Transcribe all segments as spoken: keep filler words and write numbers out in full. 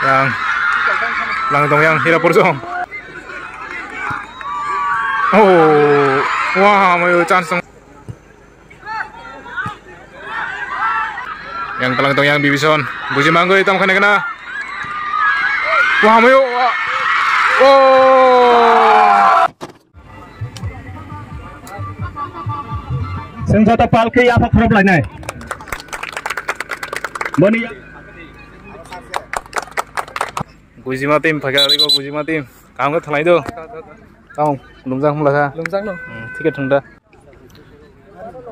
Yang lang tong yang Hirapur song. Oh, wah, mayo chance tong. Yang talang tong yang Bibison. Buji mangoi tam khane kana. Wah, mayo. Oh. Sengkota palke ya apa khorop lainai. Boni. Gujima team phaga riko Gujima team. Kaham khe thalai do. Tong, lumjak hwnla kha. Lumjak no. Hmm, ticket thung da.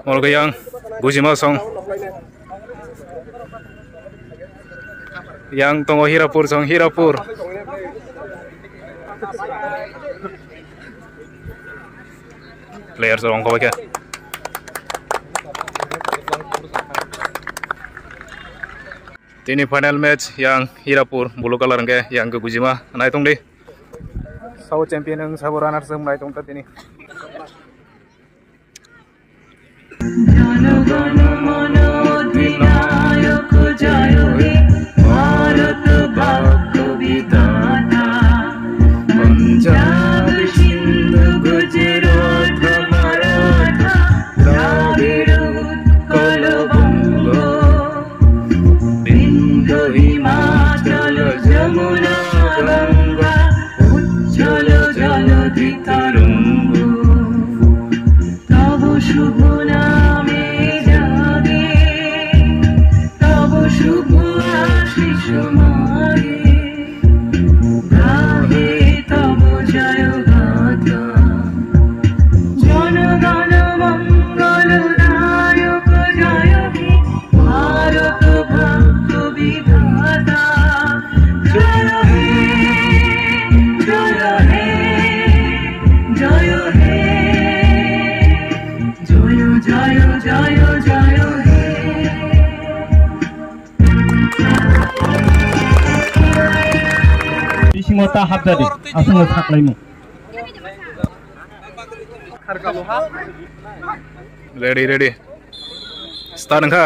Oro khe yang Gujima song. Yang tongo Hirapur song, Hirapur. Player song kho khe. Tini final match yang Hirapur blue colour hwnkhe yang khe Gujima nai tong di. Sabo champion wng sabo runners wng nai tong ta tini. বিন্দু হিমাচল যমুনা গঙ্গা উচ্ছল জলধি তরঙ্গ। তব শুভ নামে জাগে তব শুভ আশিস মাগে। গাহে তব জয় গাথা। জনগণ মঙ্গল দায়ক জয় হে ভারত ভাগ্য বিধাতা। জয় হে, জয় হে, জয় হে, জয়, জয়, জয়, জয় হে। Bisingo ta hapjadi, aswkno saklaimung. Ready, ready. Start wngkha.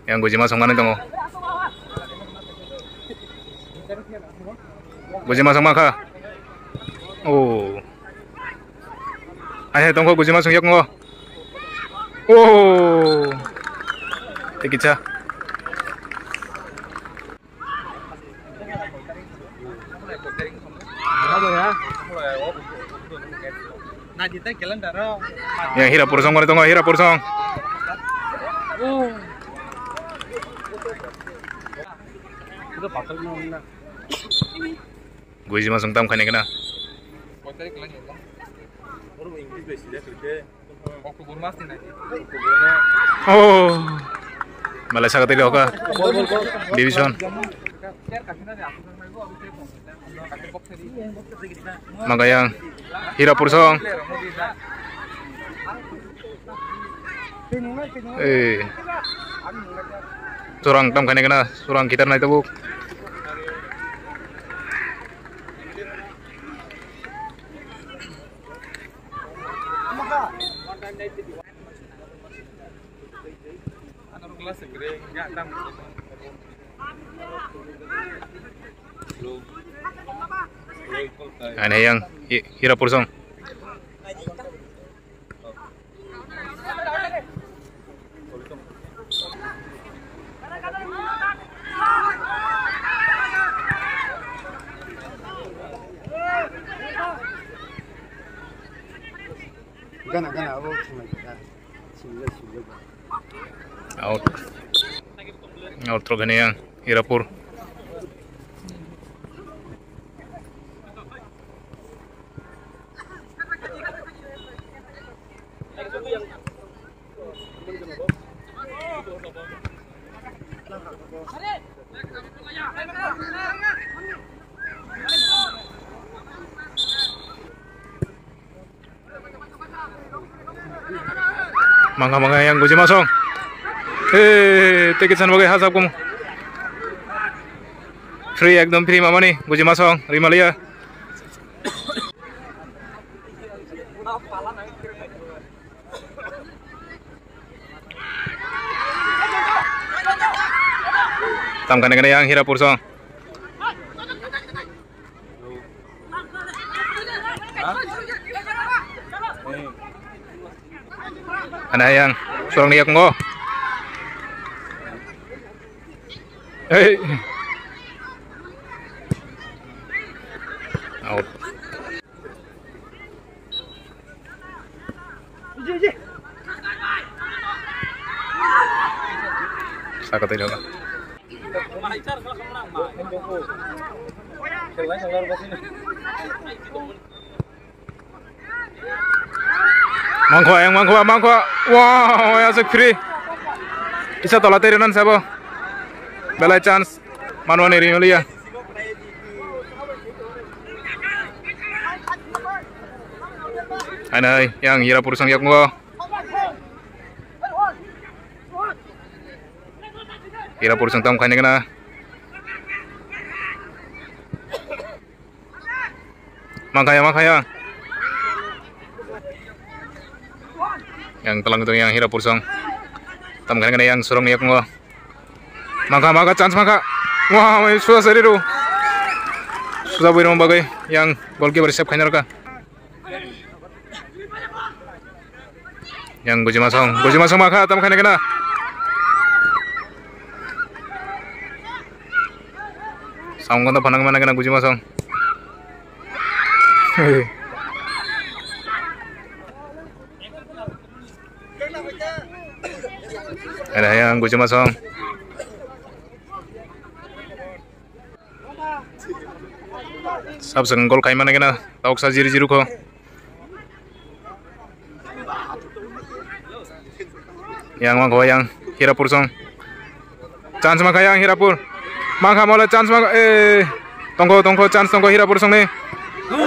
Yang Gujima songmani tongo. Gujima songma kha. Oh. Hai hai tongkho Gujima songyak ngo. Oh. Tei kisa. Ya Hirapur song mani tongo Hirapur song. Gujima song tam khaini kana. Oh. Malai saka tiri hoka. Division. Magayang. Hirapur song. Eh. Surang tam khaini kana. Surang kitar nai tabuk. Ani yang Hirapur song. Gana, gana, abo thumai gana. Sibijak, sibijak ba. Out. Out rok hini yang Hirapur. Mangha mangha yang Gujima song. Eh, teke chan bagai hajak kum. Free, ekdom free mamani Gujima song, Rimaliya. Tam kane kane yang Hirapur song. Ana yang surang ni yakungo. Hey. Out. Saka tei jaga. Mangkho, yang mangkho, mangkho. Wow, ya sik free. Isa tola teri nan sabo. Belai chance. Manwani ring liya. Hai nai, yang Hirapur song yakungo. Hirapur song tam khaini kana. Mangkaya, mangkaya. Yang telang itu yang Hirapur song. Tam khaini kana yang surong yakungo. Mangkha, mangkha, chance mangkha. Wah, mai suda sari ru. Suda bui rong bagai yang goalkeeper save khaina raka. Yang Gujima song, Gujima song mangkha, tam khaina kana. Song kono phanang mana kana Gujima song. Ada yang Gujima song. Sab sakang gol khai mana kena, toksa zero zero kho. Yang mangkho yang Hirapur song. Chance mangkha yang Hirapur. Mangkha mole chance mangkha, eh, tongkho, tongkho, chance tongkho Hirapur song ni.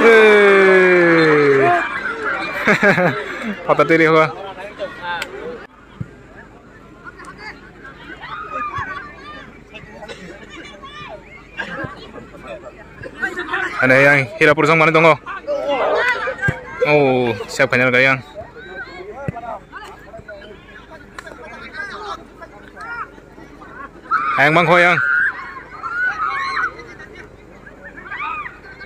Eh. Pata teri hoa. Ane yang Hirapur song mana tongo? Oh, siap kanyar kayang. Ayang bangkho yang.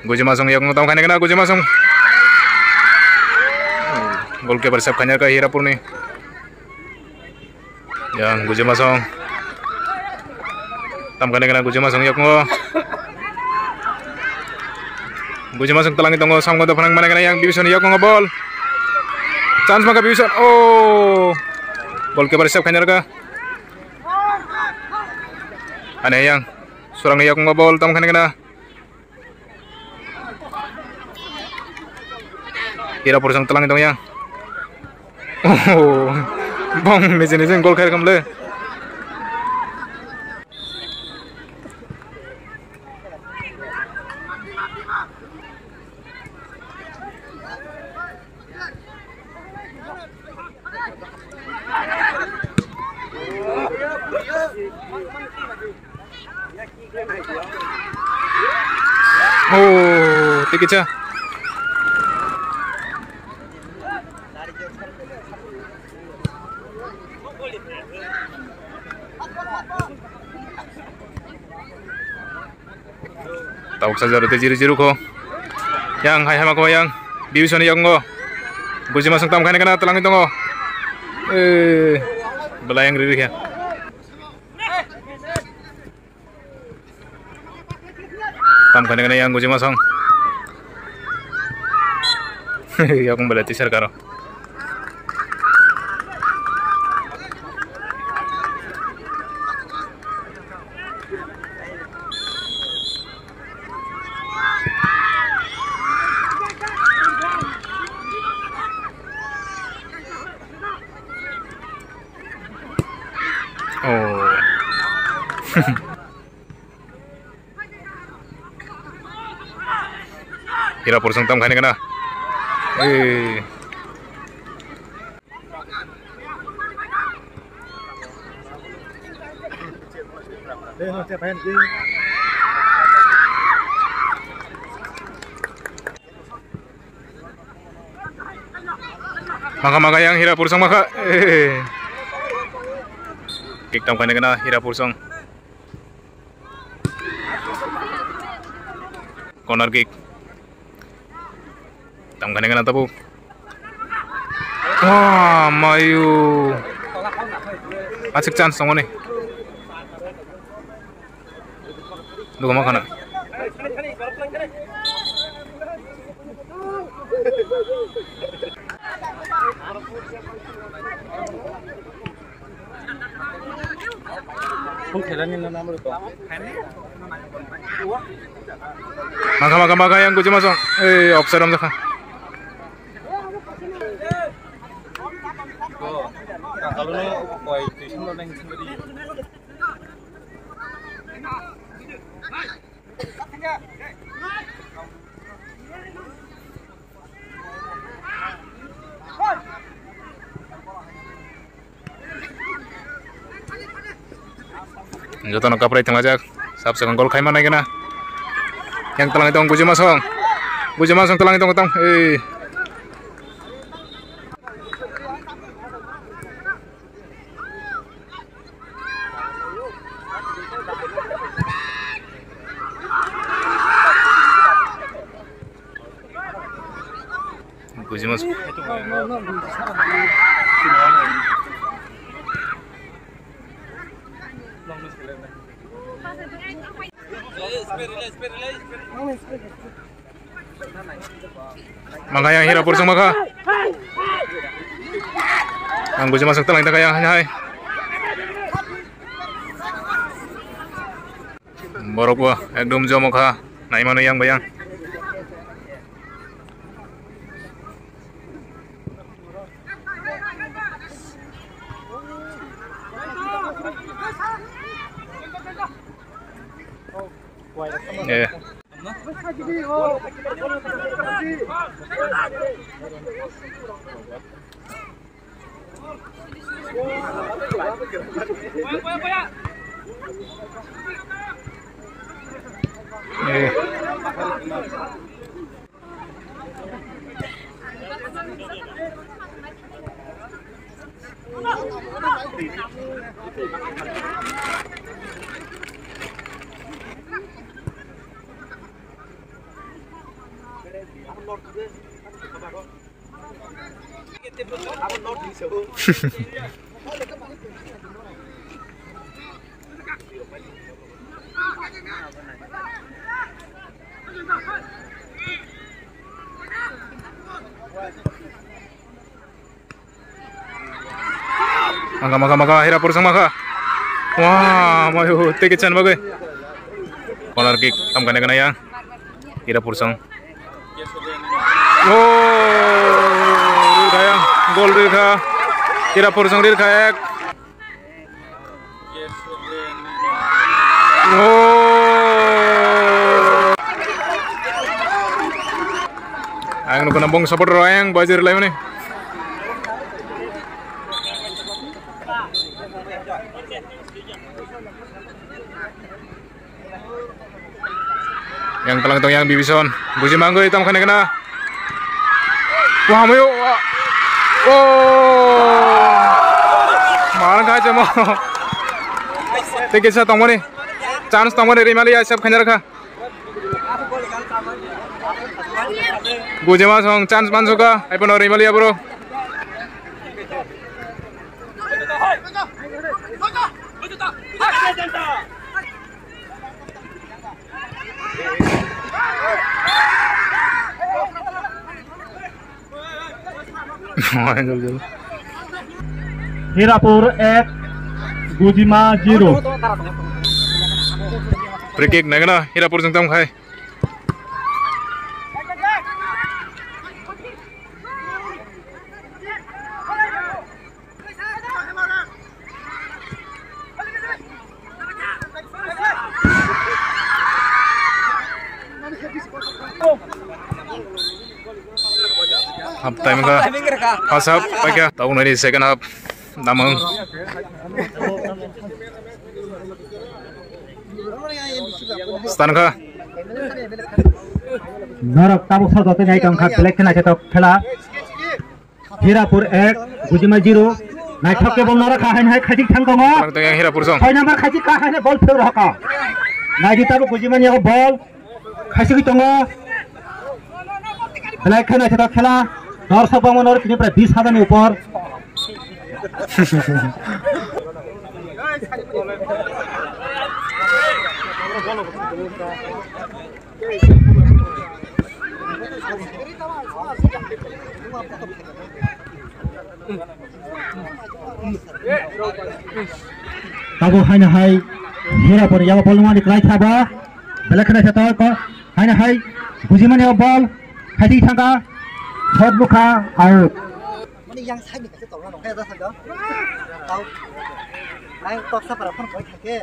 Gujima song yakno tam khaina kena Gujima song. Goalkeeper save khaina ka Hirapurni. Yang Gujima song. Tam khaina kena Gujima song yakno. Gujima song talangi tongo samgo dophanang mana kena yang Bibison yakno ball. Chance maka Bibison. Oh. Goalkeeper save khaina ka. Ane yang. Surangni yakno ball tam khaina kena. Hirapur song talang tong yang. Oh, bong mesin mesin gol khair kamle. Oh, tikicha. Tabuk sajak rw tei jiru jiru kho. Yang hai hama kho yang. Division yakung o. Gujima song tam khaina kana twlangwi tongo. Eh, belai yang riri khe. Tam khaina kana yang Gujima song. Yakung belai tisar karo. Oh. Hirapur song tam khaina kana. Eh. Maka maka yang Hirapur song maka. Eh. Kick tam khaina gana Hirapur song. Corner kick. Tam khaina gana tabuk. Wah, mayu. Asik chance tongmani. Duga ma khana. Maka maka maka yang kuchuma song. Eh, offside ram jakha. Jotono kaprai thanglajak, sab sakang gol khaima nai gana. Yang talang tong Gujima song, Gujima song talang tong tong. Eh. Gujima. Mangkha yang Hirapur song mangkha. Ang Gujima song talang ta kaya hai. Borok bo ekdom jomo kha. Naimano yang bayang. Eh. Eh. Mangkha, mangkha, mangkha, Hirapur song mangkha. Wah, mayu, teke chan bagwi. Corner kick, tam kane kane yang. Hirapur song. Oh, rirkha yang, gol rirkha. Hirapur song rirkha ek. Oh. Ang nukuna bong support ro yang bajir lai mani. Yang talang tong yang Bibison. Buji mangoi tam khane kena. Wah, mayo. Oh. Marang kha chemo. Teke sa tongmani. Chance tongmani Rimali ya sab khanyar kha. Buji ma song chance man suka. Ai pono Rimali ya bro. Hirapur ek, Gujima zero. Free kick naikana Hirapur jeng tam khai. Half time ka. First half paikha. Tabuk naini second half. Damang. Stan ka. Norok tabuk sajak tei nai tong kha, belek khena khe tok khela. Hirapur ek, Gujima zero. Naithok khe bol narwkha, haino hai khaichik thang tongo. Tang tang yang Hirapur song. Soi number khaichik kha, haino bol phewrwkha. Naidi tabuk Gujimani yago bol. Khaichigwi tongo. Belai khe naithotok khela. Dorsok bangma noro tini prai bis hajar ni upor. Tabuk haino hai Hirapur yago bol nangmani kwlai sabo. Belai kheno se tongkha. Haino hai Gujimani o bol. Khaichik thangkha. Shot bukha. Out. Mani yang side ni kaisa tongna nokha ya saka. Tau. Nang toksa para phone koi thake.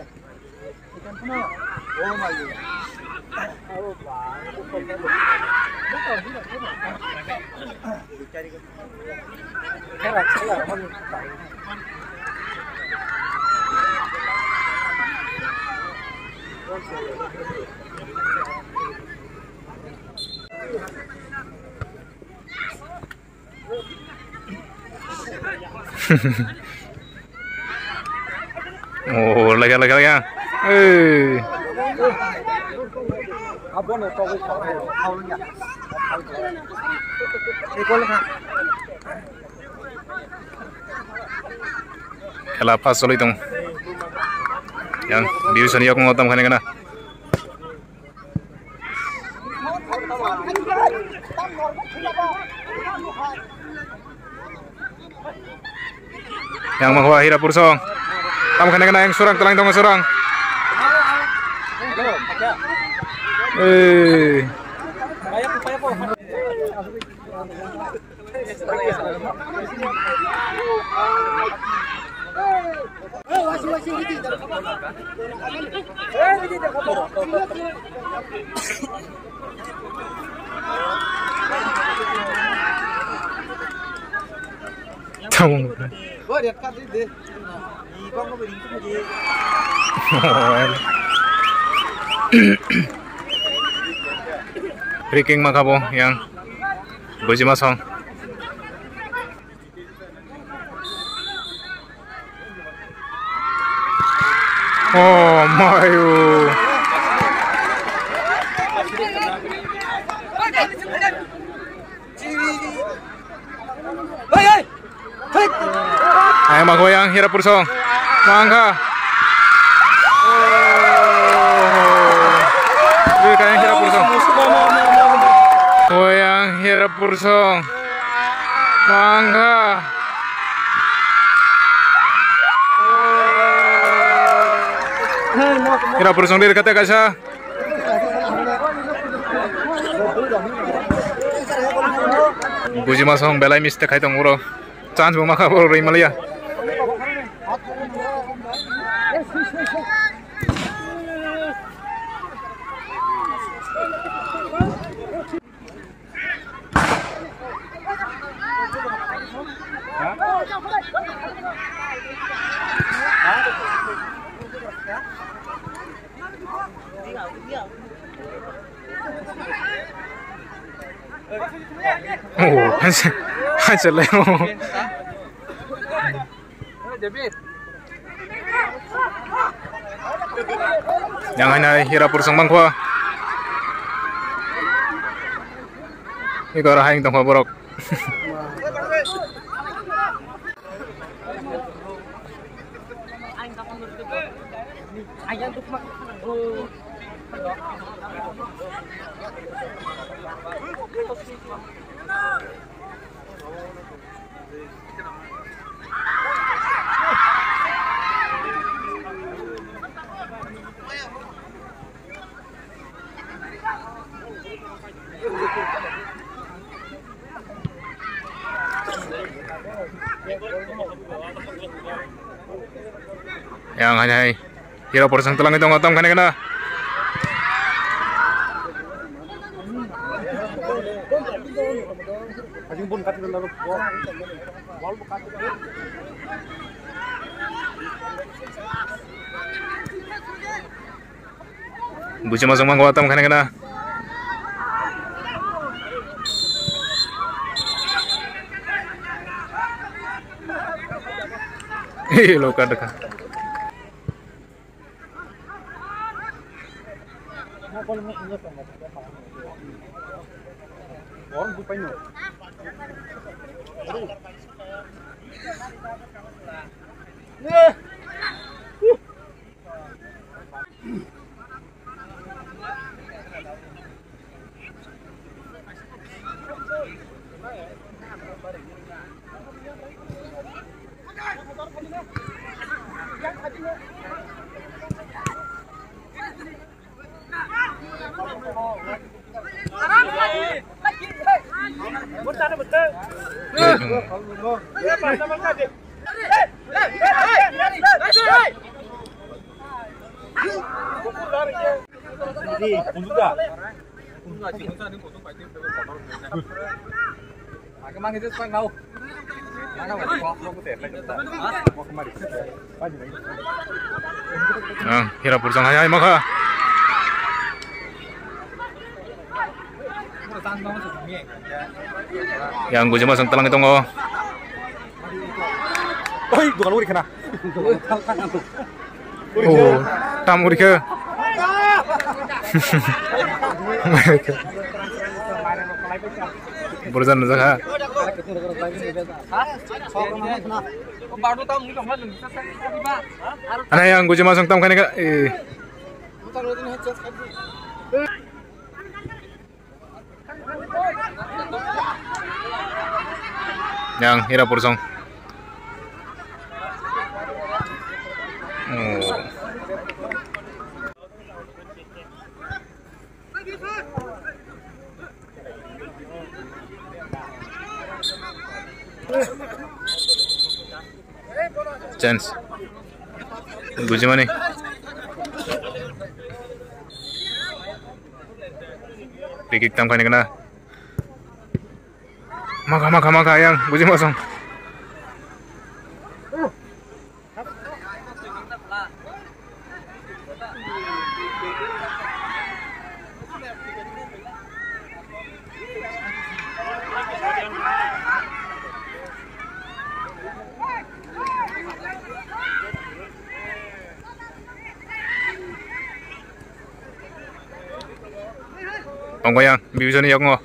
Oh, lega, lega, lega. Eh. Khela fast choli tong. Yang division yok ngotam khani kana. Yang mahua Hirapur song. Tam khane kana yang surang telang tongo surang. Eh. Tamung. Free kick ma kha bo yang Gujima song. Oh my. Hey, hey. Hai, ma kho yang Hirapur song. Mangkha. Oh. Ui, kayang Hirapur song. Koyang Hirapur song. Mangkha. Hirapur song dir kate kaisa. Gujima song belai mistake khai tong uro. Chance bo makha bo rwi maliya. Oh, hanse, hanse lai. Yang hainai Hirapur song mangkho. Iko ora haing tongkho borok. Yang hai hai. Hirapur song telangwi tongo, tong khani kheno. Buchima song mangwa, tong khani kheno. Yellow card ka. Ang Hirapur jang hai hai makha. Yang Gujima sang talang tongo. Oi, dukan uri khana. Oh, tam uri khe. Burjan jakha. Ana yang Gujima sang tam khani ka. Eh. Yang Hirapur song. Oh. Chance. Gujimani. Free kick tam khaini kana. Makha, makha, makha, yang Gujima song. Tongo yang, bibisoni yakungo.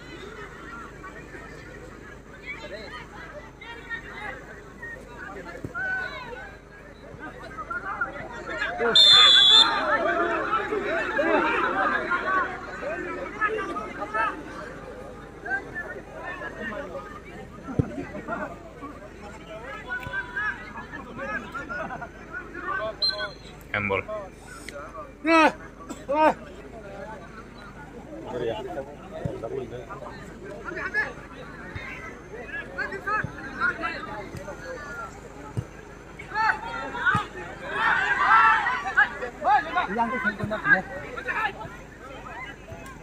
Handball.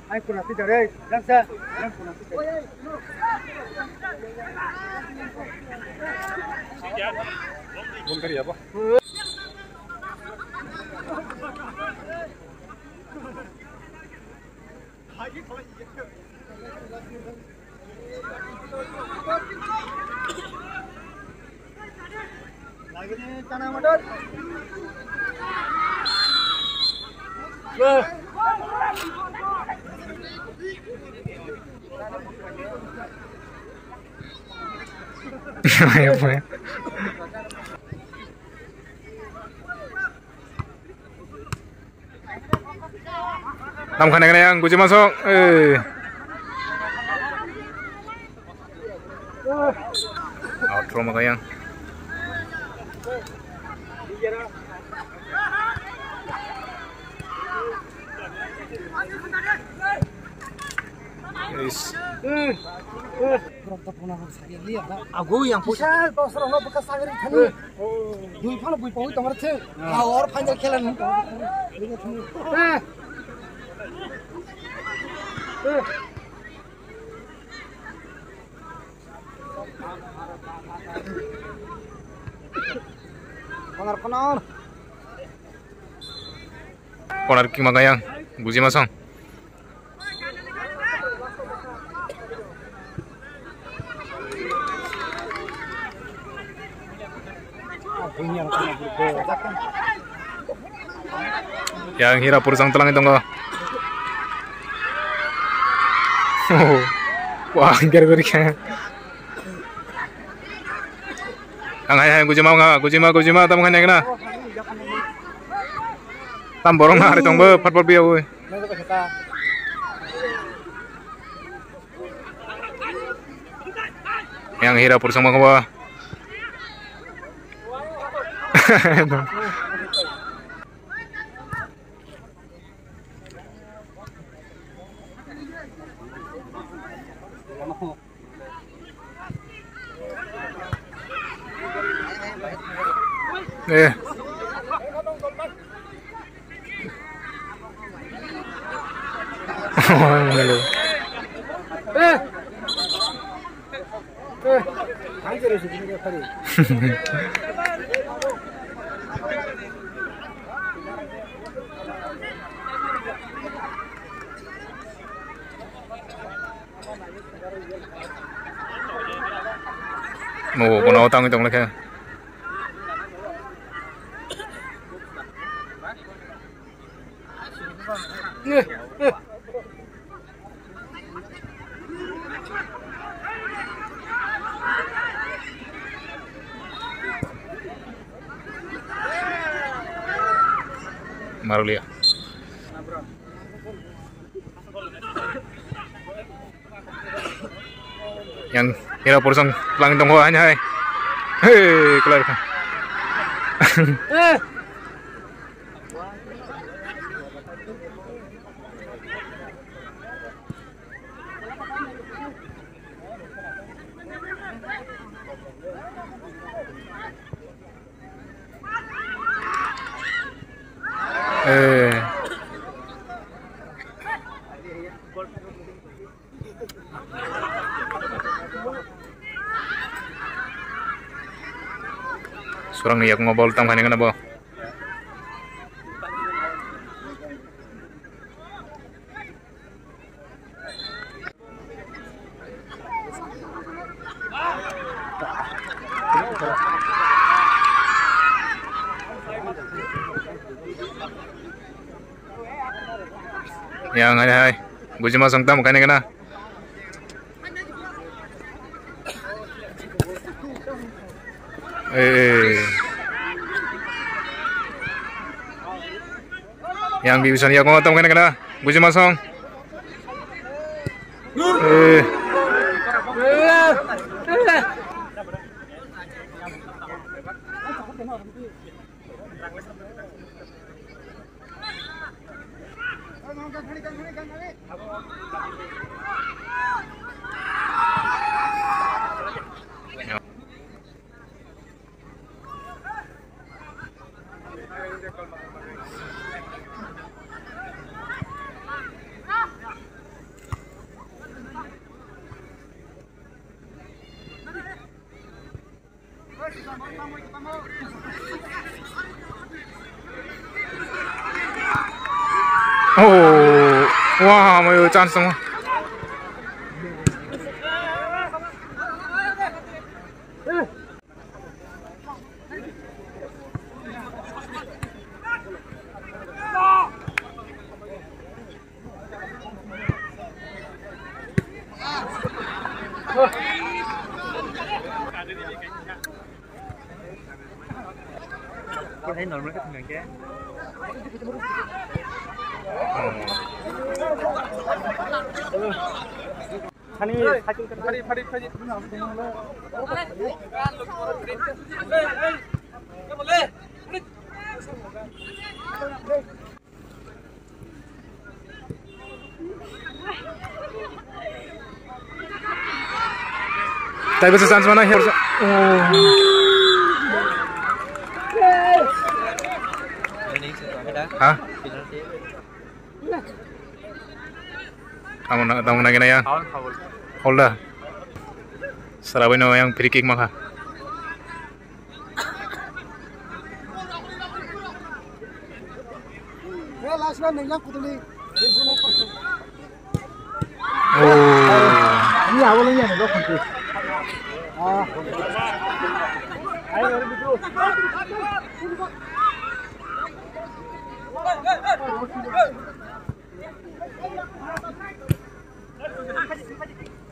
Ai, kuna ti dare, langsa, lang kuna ti dare. Bun kari apa? Tam khana khana yang Gujima song. Eh. Out from yang. Is. Ago yang pisa dos rok no bwkha sagri thani. Dui phano bui pogwi tongor thung. Ha or final khela nung. Konar konar. Konar kima gayang Gujima song. Yang Hirapur sang telang tongo. Wah, ger ger khe. Ang hai hai gujima nga, gujima, gujima, tam khai nai kena. Tam borong na hari tongbo, phat phat biya oi. Yang Hirapur sama kau. Eh. Mo bono tangwi tong lekha. Marulia. Yang Hirapur sang lang tong hai hai. Hei, kelar kha. Eh. Surang ni yakung bol tam khaini kana bo. Yang hai hai. Gujima song tam khaini kana. Eh. Yang division ya kau tam khaini kana. Gujima song. Eh. Oh, wah, mayo chance tong. Taibo se chance mana her. Ha? Tamo na, tamo na gina ya? Foul, foul. Foul da. Sarabai no yang free kick maka. Oh.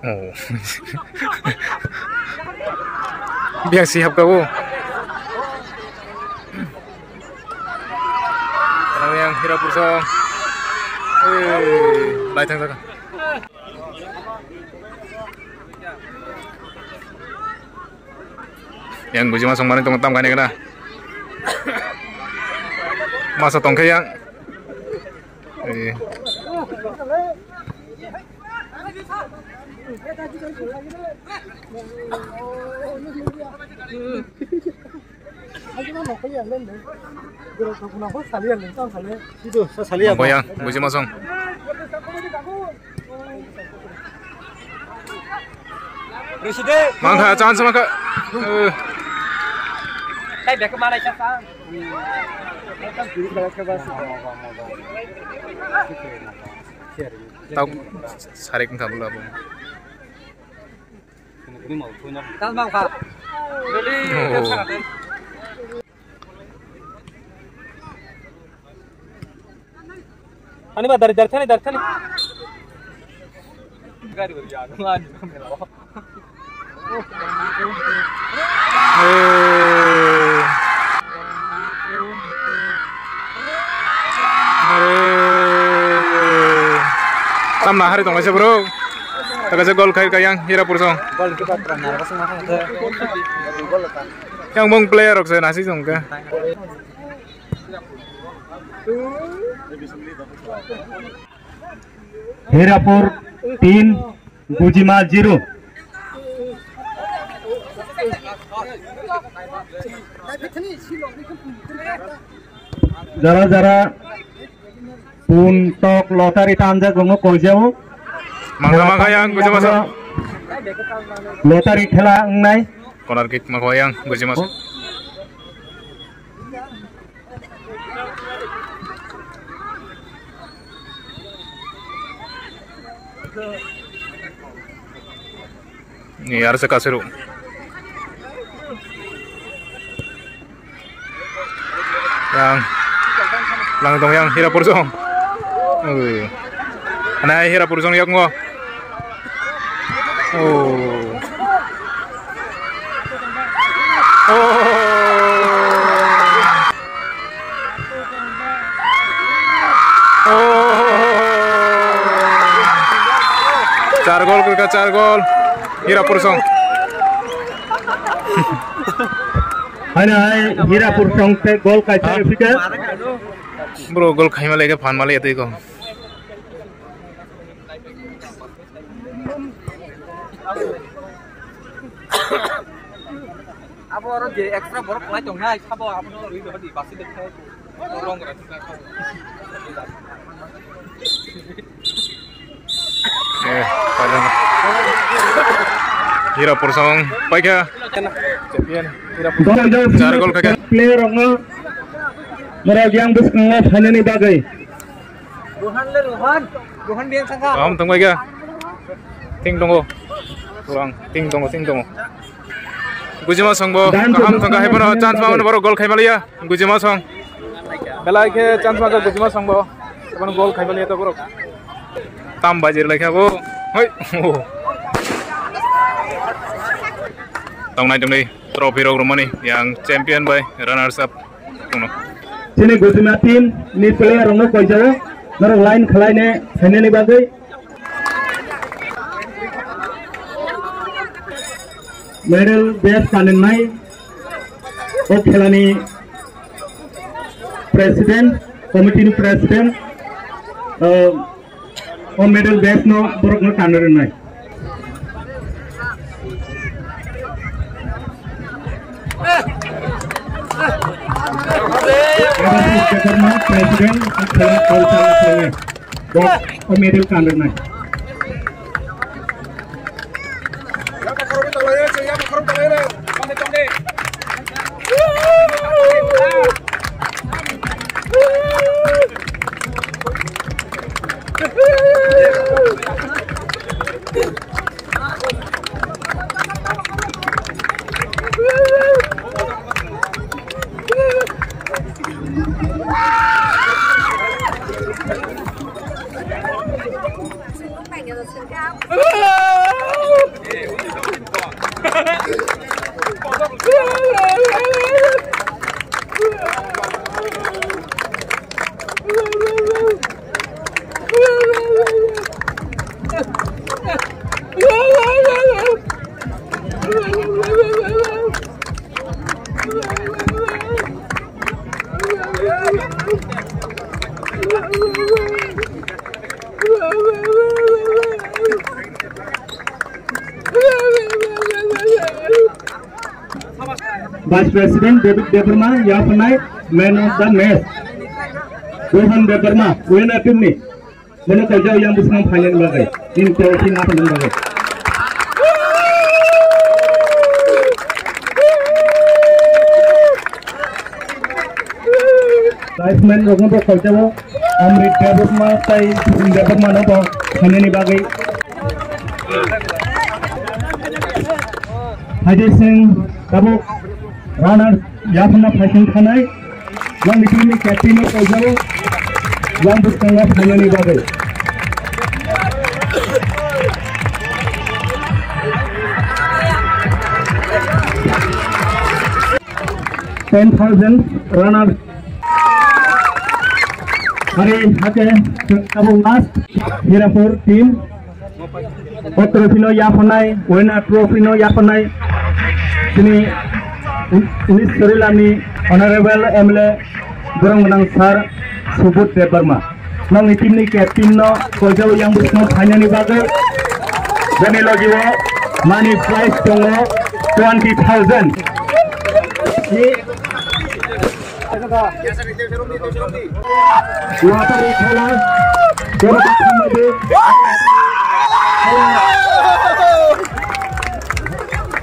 Oh. Biang si hapka bo. Kenapa yang Hirapur song? Eh, lai thang thang. Yang buji masong mani tong tam kani kana. Masa tongkhe yang. Eh. Mangkha yang buji masong. Mangkha, chance mangkha. Eh. Tau sarik wngkha bwla bo. Ani ba dari dari thani dari thani. Gari bari ya. Tamna hari tonglaisa bro. Taka se gol khai kayang Hirapur song. Yang mung player rok se nasi song ka. Hirapur tin, Gujima zero. Jara jara pun tok lottery tanjak gongo koijao. Mangkha mangkha yang Gujima song. Lottery khela wngnai. Corner kick mangkha yang Gujima song. Ni arsa kasero. Yang lang tong yang Hirapur song. Eh. Anai Hirapur song yak ngo. Oh. Oh. Oh. Char gol, kwrwkha char gol. Hirapur song. Hai, hai, Hirapur song te gol kaisa phika. Bro, gol khaima lege phan mali atwi ko. Abo aro je extra borok kwlai tongnai, sabo abono rwi rwdi, basi de khai. Rong rwdi khai. Eh, paidang. Hirapur song paikha. Champion. Hirapur song. Char gol khaikha. Player rokno norok yang bwskango phainani bagwi. Rohan le Rohan. Rohan dia sangka. Kaham tongbai kha. Ting tongo. Kurang. Ting tongo, ting tongo. Gujima songbo kaham tongkha, hai bono chance ma bono borok gol khaima liya. Gujima song. Belai khe chance ma Gujima songbo. Bono gol khaima liya to borok. Tam bajir lai kha bo. Hoi. Tongnai tongnai trophy rok romani yang champion bai runners up. Chini Gujima team ni player rokno koijao, norok line khwlaine phainani bagwi. Medal bag kanenai o khelani president, committee ni president, uh, O medal bag no borok no tanna rwnai. President, o medal tanna rwnai. Vice President David Debbarma yaphanai, man of the match. Rohan Debbarma, winner team ni. Bono kaijao yang bwskango phainani bagwi, team trophy naphainani bagwi. Linesman rokno bo kaijao, Amrit Debbarma tai Debbarma no bo phainani bagwi. Haide sing tabuk runner yaphanna phaising thanai. Yang team ni captain no kaijao, yang bwskango phainani bagwi. Ten thousand runner. Hari hake tabuk last Hirapur team. O trophy no yaphanai, winner trophy no yaphanai. Chini unis Sorilamni Honorable M L A Borong Gwnang Sir Subodh Debbarma. Nongni team ni captain no kaijao yang bwskango phainani bagwi. Boni logi o money prize tongo twenty thousand. Lottery khela, borok thangmadi.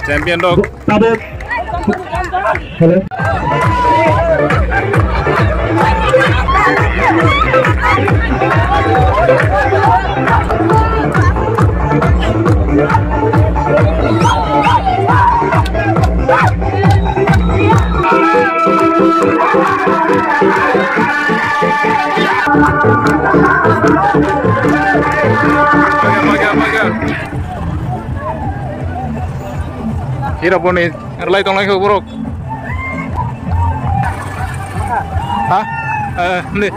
Champion rok. Tabuk. Hello. Hira boni rwlai tonglai kho borok. Ha? Eh, hindi.